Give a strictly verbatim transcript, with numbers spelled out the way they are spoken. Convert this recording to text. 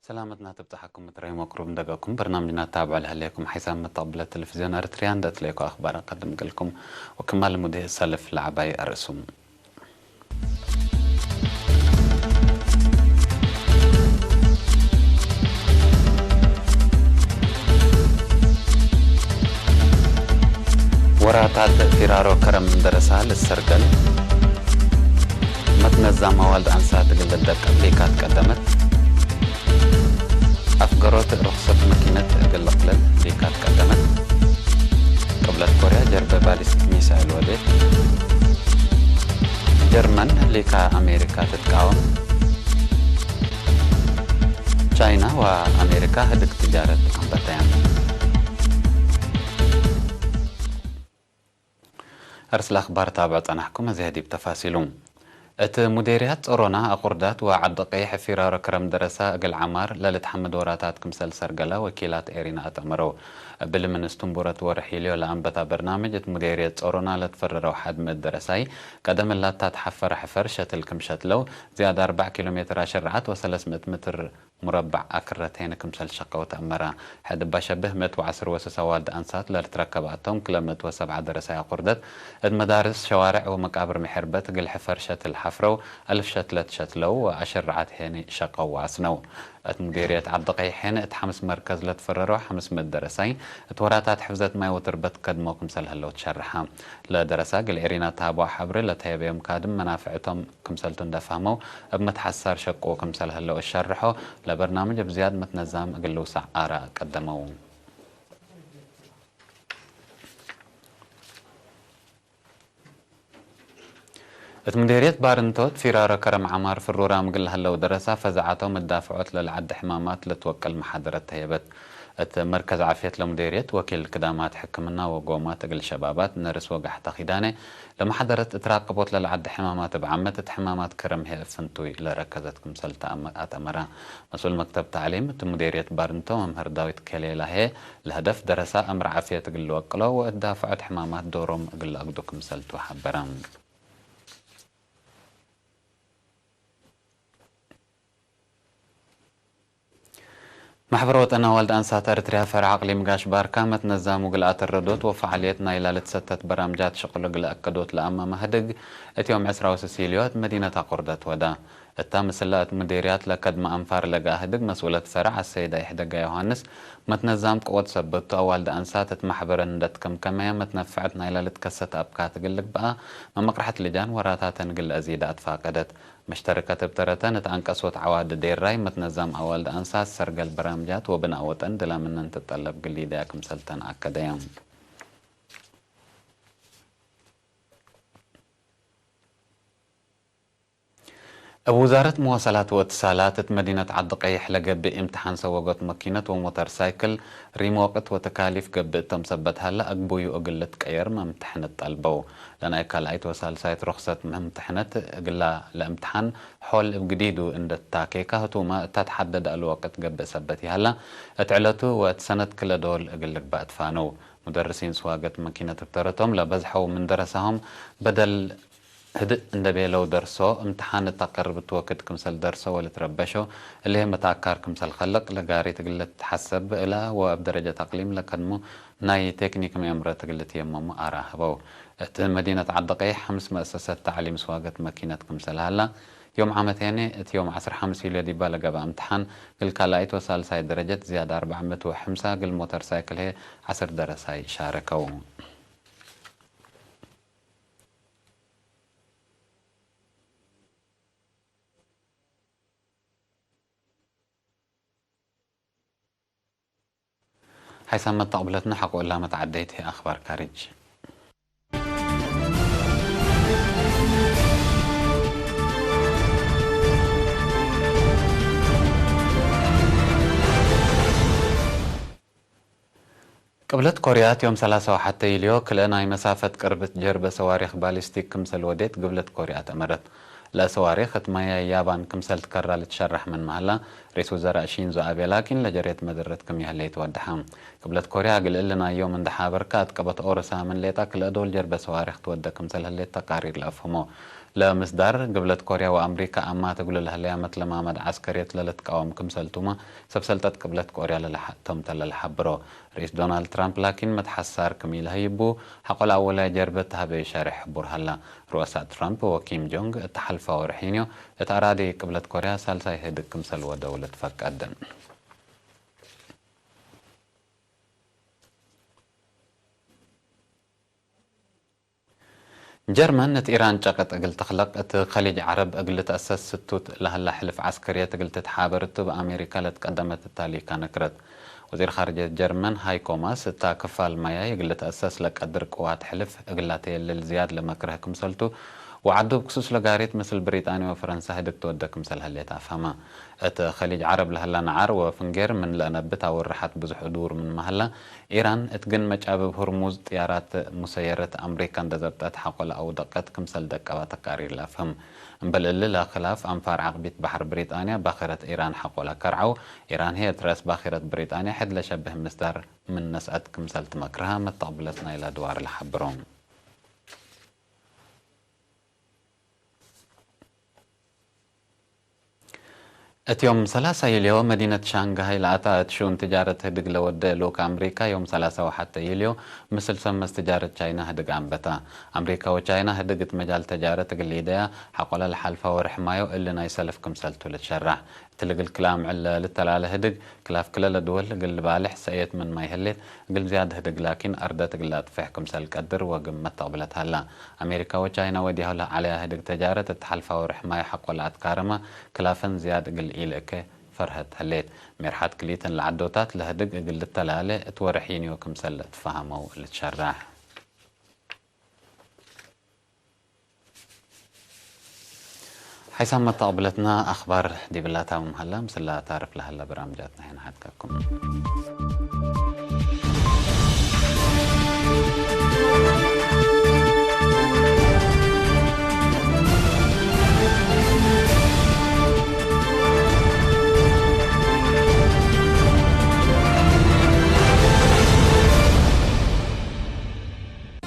ሰላመትና ትብጽሐኩም ምትረይ መቅሩብ እንደገኩም በርናምጅና ታብዖ ለህሌኩም ሓይሳም መተቅብለ ቴሌቪዝዮን ኤረትርያ እንደ እትለይኩ አኽባር አቀድም እግልኩም ወክማል ሙዴ ሰልፍ ለዐባይ አርእሱም። ወራታት ፊራሮ ከረም ደረሳ ልሰርገል፣ መትነዛም አዋልድ አንሳት እግል ልደቀብ ሊካት ቀደመት፣ አፍገሮት ሩክሰት መኪነት እግል ልቅለል ሊካት ቀደመት፣ ቅብለት ኮርያ ጀርበ ባሊስቲክ ሚሳይል ወዴት፣ ጀርመን ሊካ አሜሪካ ትትቃወም፣ ቻይና ወአሜሪካ ህድግ ትጃረት አንበተያን። አርስለ አኽባር ታብዕ ጸናሕኩም፣ አዜ ዲብ ተፋሲሉ። እት ሙዴርያት ጾሮና፣ አቁርዳት ወዐዲ ቀይሕ ፊራሮ ክረም ደረሳ እግል ዐማር ለልትሐመድ ወራታት ክምሰል ሰርገላ ወኪላት ኤሪና አትአመረው። እብሊ ምን እስትንቡረት ወርሕ ዩልዮ ለአንበታ በርናምጅ፣ እት ሙዴርየት ጾሮና ለትፈረረው ሐድ ምእት ደረሳይ፣ ቀደም እላታ ተሐፈረ ሕፈር ሸትል ክም ሸትለው፣ ዝያድ አርበዕ ኪሎ ሜትር አሸረዓት ወሰለስ ምእት ምትር ሙረበዕ አክረት ሄነ ክምሰል ሸቀው ተአመረ። ሕድ እባ ሸብህ ምእት ወዐስር ወስስ አዋልድ አንሳት ለልትረከብ አቶም፣ ክለ ምእት ወሰብዓ ደረሳይ አቁርደት እት መዳርስ፣ ሸዋርዕ ወመቃብር ምሕርበት እግል ሕፈር ሸትል ሐፍረው፣ አልፍ ሸትለት ሸትለው ወአሸረዓት ሄነ ሸቀው ወአስነው። እት ሙዴርየት ዐዲ ቀይሕ ሄነ እት ሐምስ መርከዝ ለትፈረረው ሐምስ ምእት ደረሳይ፣ እት ወራታት ሕፍዘት ማይ ወትርበት ከድሞ ክምሰል ህለው ትሸረሐ። ለደረሳ እግል ኤሪና ተሀበው ሐብሬ ለተሀየበዮም ካድም መናፍዕቶም ክምሰልቱ እንደ ፈህመው፣ እብ መትሐሳር ሸቁ ክምሰል ህለው እሸርሖ፣ ለበርናምጅ እብ ዝያድ መትነዛም እግል ልውሳዕ አራ ቀደመው። እት ሙዴርየት ባርንቶት ፊራሮ ከረም ዐማር ፍሩራም እግል ለህለው ደረሳ ፈዛዐቶም እዳፍዖት ለለዐደ ሕማማት ለትወቅል መሓደረት ተህየበት። እት መርከዝ ዓፍየት ለሙዴርየት ወኪል ክዳማት ሕክምና ወጎማት እግል ሸባባት፣ ነርስ ወጋሕተ ኪዳነ፣ ለመሓደረት እት ራቅቦት ለለዐደ ሕማማት እብ ዓመት እት ሕማማት ከረም ህዬ እብ ፍንቱይ ለረከዘት ክምሰል ተአመ-፣ አትአመረ። መስኡል መክተብ ተዕሊም እት ሙዴርየት ባርንቶ መምህር ዳዊት ከሌላ ህዬ፣ ለሀደፍ ደረሳ አምር ዓፍየት እግል ልወቅሎ ወእት ዳፍዖት ሕማማት ዶሮም እግል ለአግዱ ክምሰልቱ ሐበረ። ማሕበር ወጠን አዋልድ አንሳት ኤረትርያ ፈርዕ አቅሊም ጋሽ ባርካ፣ መትነዛም እግል አተረዶት ወፈዓልየት ናይላ ልትሰተት በራምጃት ሽቅል እግል አከዶት ለአመ መህድግ፣ እት ዮም ዕስራ ወስስ ዩልዮ እት መዲነት አቁርደት ወዳ። እታ ምስለ እት ሙዴርያት ለከድመ አንፋር ለገአ ህድግ መስኡለት ፈርዕ አሰይድ አይሕደጋ ዮሐንስ፣ መትነዛም ቅወት ሰበት ቱ አዋልድ አንሳት እት ማሕበረን እንደ ትከምከመየ መትነፈዐት ናይላ ልትከሰት አብካት እግል ልግበአ መመቅረሐት ልጃን ወራታተን እግል ለአዚዳ አትፋቀደት። መሽተርከት እብ ተረተን እት አንቀሶት ዐዋዲ ዴራይ መትነዛም አዋልድ አንሳት ሰርገል በራምጃት ወብናእ ወጠን ድላ ምነን ትጠለብ ግሊዳያ ክምሰልተን አከደየ። እብ ውዛረት መዋሰላት ወእትሳላት እት መዲነት ዐዲ ቀይሕ ለገብእ እምትሓን ሰወጎት መኪነት ወሞተር ሳይክል ሪም ወቅት ወተካሊፍ ገብእ እቶም ሰበት ሀለ አግቡዩ እግል ልትቀየር መምተሕነት ጠልበው። ለናይ ካልኣይት ወሳልሳይት ሩክሰት መምተሕነት እግላ ለእምትሓን ሖል እብ ግዲዱ እንደ ትታኬካ ህቱመ እታ ተሐደደ አልወቅት ገብእ ሰበት ይሀላ እት ዕለቱ ወእት ሰነት ክለ ዶል እግል ልግባእ ትፋነው። ሙደርሲን ስዋገት መኪነት እብ ተረቶም ለበዝሐው ምን ደረሳሆም በደል ህድእ እንደ ቤለው ደርሶ፣ እምትሓን እት አቀርብት ወክድ ክምሰል ደርሶ ወልትረበሾ፣ እሊህ መትአካር ክምሰል ከልቅ ለጋሪት እግል ልትሐሰብ ብእላ ወእብ ደረጀት አቅሊም ለከድሙ ናይ ቴክኒክ ምእምረት እግል ልትየመሙ አራ ህበው። እት መዲነት ዐዲ ቀይሕ ሐምስ መእሰሰት ተዕሊም ስዋገት መኪነት ክምሰል ሀላ፣ ዮም ዓመት ሄኔ እት ዮም ዐስር ሐምስ ዩልዮ ዲባ ለገብአ እምትሓን፣ እግል ካልኣይት ወሳልሳይት ደረጀት ዝያድ አርበዕ ምእት ወሐምሳ፣ እግል ሞተር ሳይክል ህዬ ዐስር ደረሳይ ሻረከው። ሓይሳም መተቅብለትነ ሐቆ እላመት ዐደይት ህይ አኽባር ካርጅ። ቅብለት ኮርያ እት ዮም ሰላሳ ወሐተ ዩልዮ ክልኤ ናይ መሳፈት ቅርብት ጀርበ ሰዋሪክ ባሊስቲክ ክምሰል ወዴት ግብለት ኮርያ አትአመረት። ለሰዋሪክ እት መያይ ያባን ክምሰል ትከራ ልትሸረሕ ምን መሀላ፣ ርኢስ ውዘራእ ሺንዞ አቤ ላኪን ለጀሬት መደረት ክም ይሀሌት ወደሐ። ቅብለት ኮርያ እግል እሊ ናይ ዮም እንዴ ሓበርካ፣ እት ቀበት ኦሮሳ ምን ሌጣ ክልኤ ዶል ጀርበ ሰዋሪክ ትወደ ክምሰል ህሌት ተቃሪር ለአፍህሞ። ለምስዳር፣ ግብለት ኮርያ ወአምሪካ አማት እግሉ ለህለያ መትለማመድ ዐስከርየት ለልትቃወም ክምሰልቱመ፣ ሰብ ሰልጠት ቅብለት ኮርያ ለለሐ-፣ ቶም ተ ለለሐብሮ። ርኢስ ዶናልድ ትራምፕ ላኪን መትሐሳር ክም ኢለሀይቡ፣ ሐቆ ለአወላይ ጀርበት ተሀበዩ ሸሬሕ ሕቡር ሀላ። ሩአሳእ ትራምፕ ወኪም ጆንግ እት ሐልፋ ወርሒንዮ እት አራዲ ቅብለት ኮርያ ሳልሳይ ህድግ ክምሰል ወደው ልትፈቀድ። ጀርመን እት ኢራን ጨቅጥ እግል ትክለቅ፣ እት ከሊጅ ዐረብ እግል ልትአሰስ ስቱት ለህላ ሕልፍ ዐስከርየት እግል ትትሓበር እቱ፣ በአሜሪካ ለትቀደመት እታሊካ ነክረት። ወዚር ካርጀት ጀርመን ሃይኮ ማስ፣ እታ ክፋል ማያይ እግል ልትአሰስ ለቀድር ቅዋት ሕልፍ እግል ላተየልል ዝያድ ለመክረህ ክምሰልቱ፣ ወዐዱ እብ ክሱስ ለጋሪት ምስል ብሪጣንያ ወፈረንሳ ህድግ ትወደ ክምሰል ህሌት አፍሀመ። እት ከሊጅ ዐረብ ለህላ ነዓር ወፍንጌር ምን ለአነብት አወርሐት ብዙሕ እዱር ምንመ ሀላ፣ ኢራን እት ግን መጫብብ ሁርሙዝ ጥያራት ሙሰየረት አምሪካ እንዴ ዘብጠት ሐቆ ለአውደቀት ክምሰል ደቀባ ተቃሪር ለአፍህም። እምበል እሊ ለክላፍ አንፋር ዐቅቢት በሐር ብሪጣንያ ባክረት ኢራን ሐቆ ለከርዐው፣ ኢራን ህይ እት ረአስ ባክረት ብሪጣንያ ሕድ ለሸብህ ምስዳር ምን ነስአት ክምሰል ትመክርሃ መተቅብለት ናይለ አድዋር ለሐብሮ። እት ዮም ሰላሳ ዩልዮ መዲነት ሻንግሃይ ለአታ እት ሽኡን ትጃረት ህድግ ለወደ ልኡክ አምሪካ፣ ዮም ሰላሳ ወሐተ ዩልዮ ምስል ሰመስ ትጃረት ቻይና ህድግ አንበታ። አምሪካ ወቻይና ህድግ እት መጃል ተጃረት እግል ሊደያ ሐቆለ ለሐልፋ ወርሕ ማዮ እሊ ናይ ሰልፍ ክምሰልቱ ልትሸራሕ። እት ልግል ክል አምዕል ለልተላለ ህድግ፣ ክላፍ ክለ ለድወል እግል ልባልሕ ሰእየት ምን ማይ ህሌት፣ እግል ዝያድ ህድግ ላኪን አርደት እግል ለአጥፍሕ ክምሰል ቀድር ወግም መተቅብለት ሀላ። አሜሪካ ወቻይና ወዲያሁ ለዐለያ ህድግ ተጃረት እት ሐልፋ ወርሕ ማይ ሐቆ ለአትካርመ ክላፈን ዝያድ እግል ኢልእከ ፈርሀት ህሌት። ሜርሐት ክልኢተን ለዐዶታት ለህድግ እግል ልተላለ እት ወርሕ ዩንዮ ክምሰል ለትፈሀመው ልትሸራሕ። ሓይሳም መተቅብለትና አኽባር ዲብላ ታምም ሀላ፣ ምስላ ታርፍ ለሀላ በራምጃትና ሄን ሐድጋኩም።